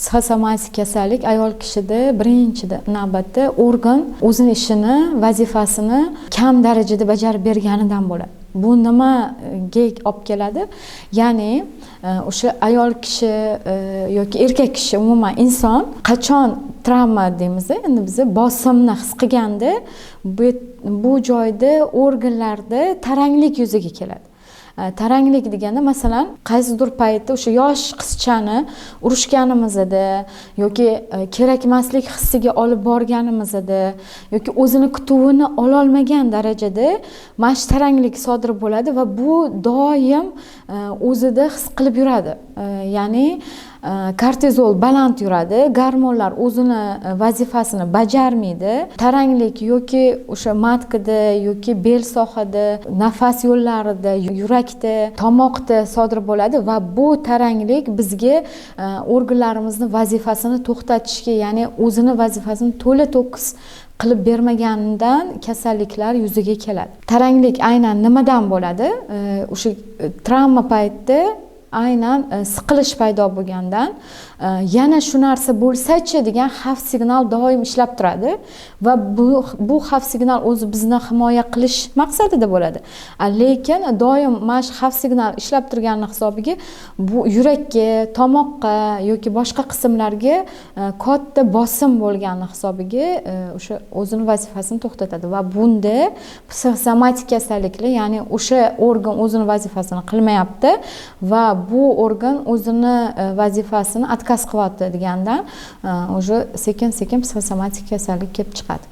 Psixosomatik kasallik ayol kishida birinchi navbatda organ o'zini ishini, vazifasini kam darajada bajarib berganidan bo'ladi. Bu nimaga olib keladi? Ya'ni o'sha ayol kishi yoki erkak kishi, umuman inson qachon travma deymiz endi biz, bosimni his qilganda bu joyda organlarda taranglik yuzaga keladi. Taranglik deganda, masalan, qaysidir paytda o'sha yosh qizchani urushganimizda yoki kerakmaslik hissiga olib borganimizda yoki o'zini kutuvini ololmagan darajada mana shu taranglik sodir bo'ladi va bu doim o'zida his qilib yuradi. Ya'ni kortizol baland yuradi, gormonlar o'zini vazifasini bajarmaydi. Taranglik yoki o'sha матка da yoki bel sohada, nafas yo'llarida, yurakda, tomoqda sodir bo'ladi va bu taranglik bizga organlarimizni vazifasini to'xtatishga, ya'ni o'zini vazifasini to'la to'kis qilib bermaganidan kasalliklar yuzaga keladi. Taranglik aynan nimadan bo'ladi? O'sha travma paytida aynan siqilish paydo bo'lgandan, yana shu narsa bo'lsachi degan xavf signal doim ishlab turadi va bu xavf signal o'zi bizni himoya qilish maqsadida bo'ladi, lekin doim mana shu xavf signal ishlab turgani hisobiga bu yurakka, tomoqqa yoki boshqa qismlarga katta bosim bo'lgani hisobiga o'sha o'zini vazifasini to'xtatadi va bunda psixosomatik kasalliklar, ya'ni o'sha organ o'zini vazifasini qilmayapti va bu organ o'zini vazifasini отказ qilyapti degandan уже sekin sekin psixosomatik kasallik kelib chiqadi.